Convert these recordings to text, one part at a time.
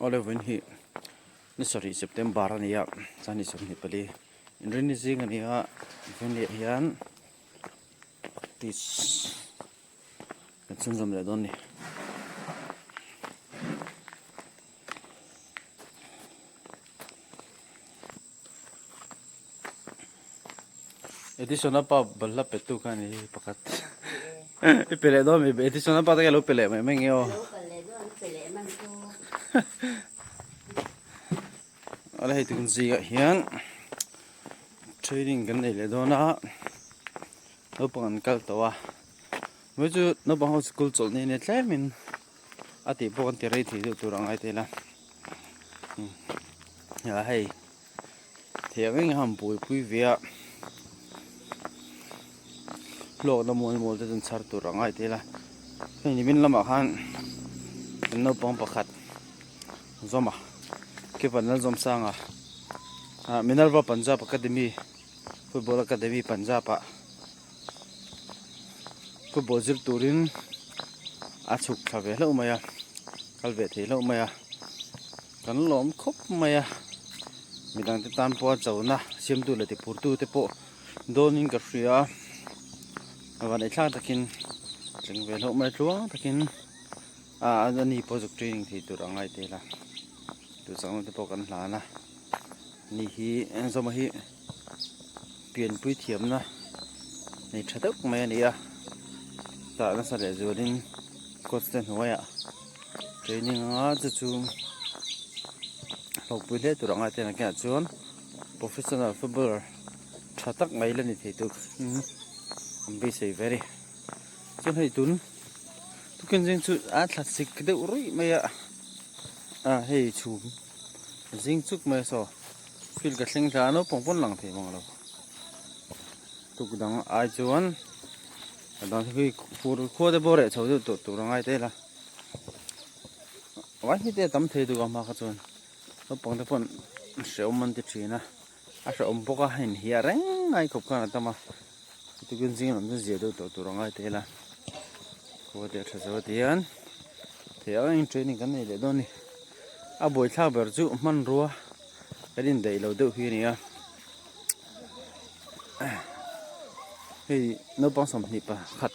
Awle vawiin hi ni sarih September a ni a chuan ni 24 inrinni zing a ni a vawiin leh hian practice kan chhunzawm leh dawn a ni. Edisona pa balhla pe tu kha a ni hi pakhat i pe leh dawn mi Edisona pa te kha lo pe leh mai mai nge aw. Ala hei tun zingah hian training kan nei leh dawn a naupang an kal tawh a mai chu naupang ho school chawlh ni ania tlemin a tih pawh kan ti rei thei deuh tur a ngai thei la hei. Thei ang eng han buaipui ve a hlawkna mual mual te chuan chhar tur a ngai tel a hei nimin lamah khan kan naupang pakhat zawma keeper Lalzawmsanga ah Minerva Punjab Academy football academy Punjab ah football zir turin a chhuk thla ve hlauh mai a kal ve thei hlauh mai a. Kan lawm khawp mai a, midangte tan pawha chona siamtu leh tiphurtu te pawh dawnin ka hria a, van ei thlak takin tling ve hlauh mai tluang takin ah a ni pawh zuk training thei tur a ngai tel a, duhsakna te pawh kan hlan a, ni hi Zawma hi pianpui thiamna nei tha deuh mai a ni a, tah nasa leh zualin coach te hnuaiah training anga chu chu hlawkpui hle tur anga te nakinah chuan professional footballer tha tak mai la ni thei tur an beisei ve a ni chuan hei tun tukin zing chu a thla sik deuh ruih mai a ah hei chhum zing chuk mai a saw field ka thleng thla a naupang pawn lang thei mang lo tuk dang ai chuan a dang hi fur khua te pawh reh chho deuh tawh tur a ngai tel a vai hi te a tam thei deuh a hma kha chuan naupang te pawn hrehawm an ti thin a a hrehawm bawk a a inhiah reng ngai khawp khan a tam a tukin zing lam chu zia deuh tawh tur a ngai tel a khua te a tha zo a tihian thei ang engin training kan nei leh dawn a ni a buaithlak ber chu hmanrua kan indaih lo deuh hi a ni a hei naupang 20 pakhat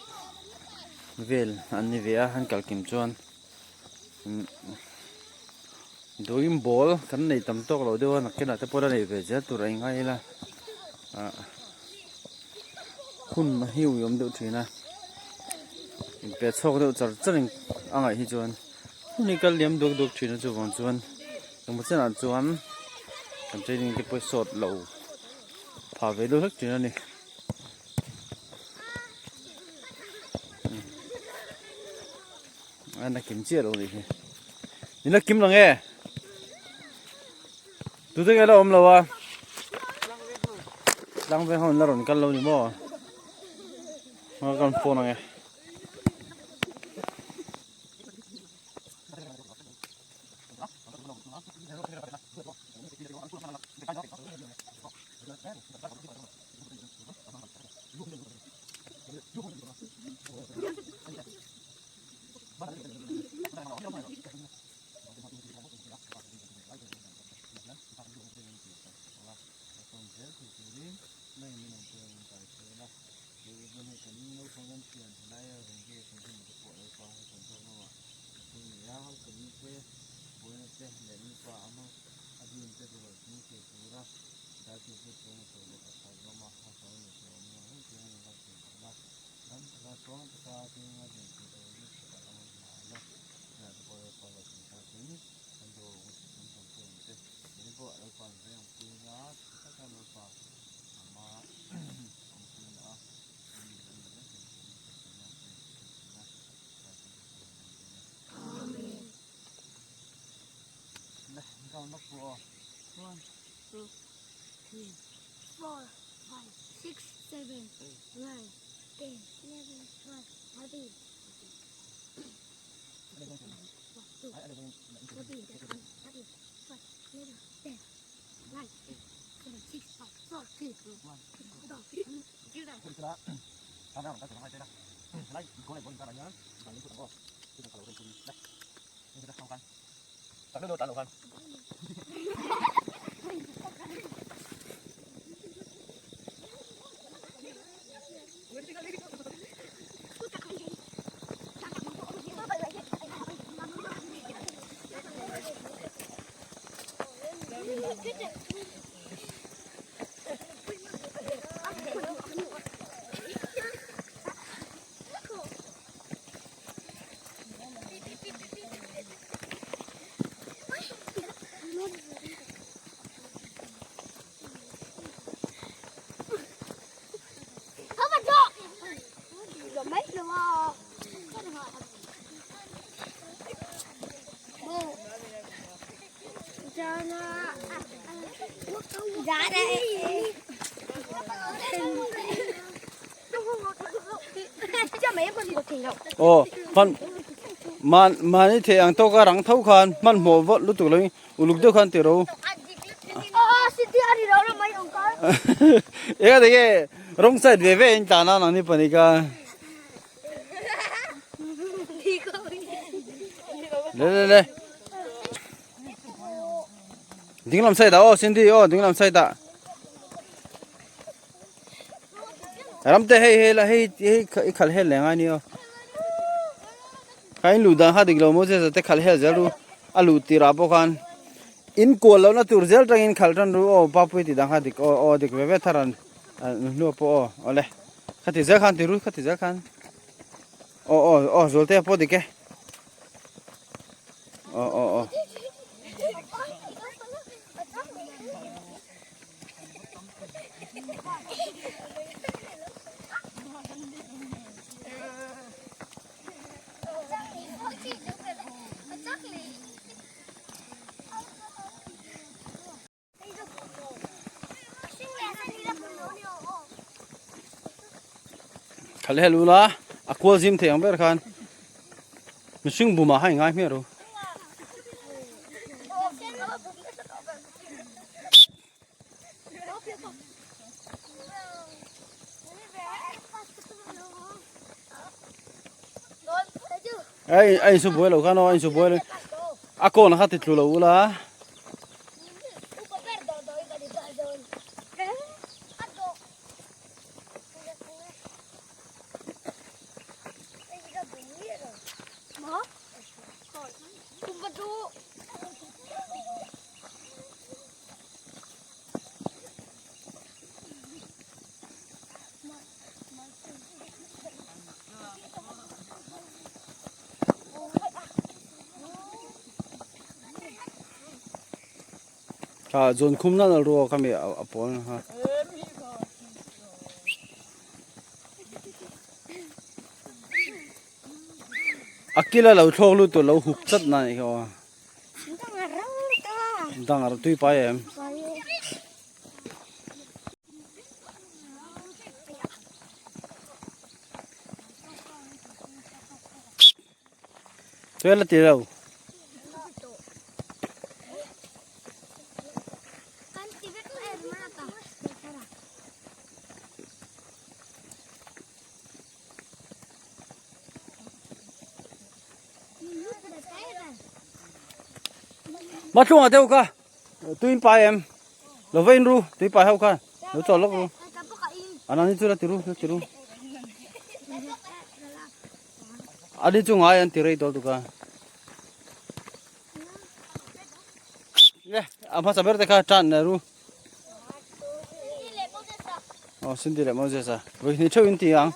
vel an ni ve a an kal kim chuan dawin ball kan nei tam tawk lo deuh a nakinah te pawh la nei ve zel tur a ingai ila ah hun hi ui awm deuh thin a inpe chhawk deuh char char in a ngaih hi chuan hun hi kal liam duak duak thin a chuvang chuan engmaw chenah chuan kan training te pawh hi sawt lo phah ve deuh hlek thin a ni. A na kim chiah lo nih hi ni la kim lo nge tute nge la awm lo a tlang veng ho an la rawn kal lo ni maw a kan phone ang e. One, two, three, four, five, six, seven, eight, nine, ten, eleven, 12, 13, 14, 14, 13, 12, 11, 10, 9, 8, 7, 6, 5, 4, 3, 2, 1, Aw hman man mahni theih ang tawka rang tho khan hmanhmawh vawt lutuk lo in uluk deuh khan ti ro. Eng a tinge wrong side ve ve in tlan a nang ni pahnih kha. Le le le. Dinglam side ah aw Cindy aw dinglam side ah. Ramte hei hei la hei hei i khal hel leh ngai ni aw. Kha in luh dan kha dik lo maw che te khal hel zel ru a luh tirah pawh khan in kual lohna tur zel tangin khal tan ru aw papui tih dan kha dik aw aw dik ve ve thar an hnua pawh aw awle khati zel khan ti ru khati zel khan aw aw aw zualte pawh dik e. Aw aw aw. Khalh hel ula a kual zim thei ang ber khan mihring bumah khan i ngai hmiah ru. Ei a insu buai lo khan aw a insu buai lo a kawn kha ti tlu lo ula. Kha zawn khum nalh nalh ruak ami a pawl kha. A kila lo thlawk lut tur lo hup chat na nih kha aw. Dang a tui pai em. Tuai la ti lo. Matlunga deuh kha tuin pai em lo va in ru tui pai ho kha lo chawl lawk ru anani chu la ti ru la ti ru ani chu ngai an ti rei dawl tuk a le a hmasa ber te kha tan na ru aw Cindy leh Moses a vawi hnih theuh in ti ang.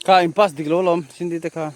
Kha in pass dik lo lawm Cindy te kha.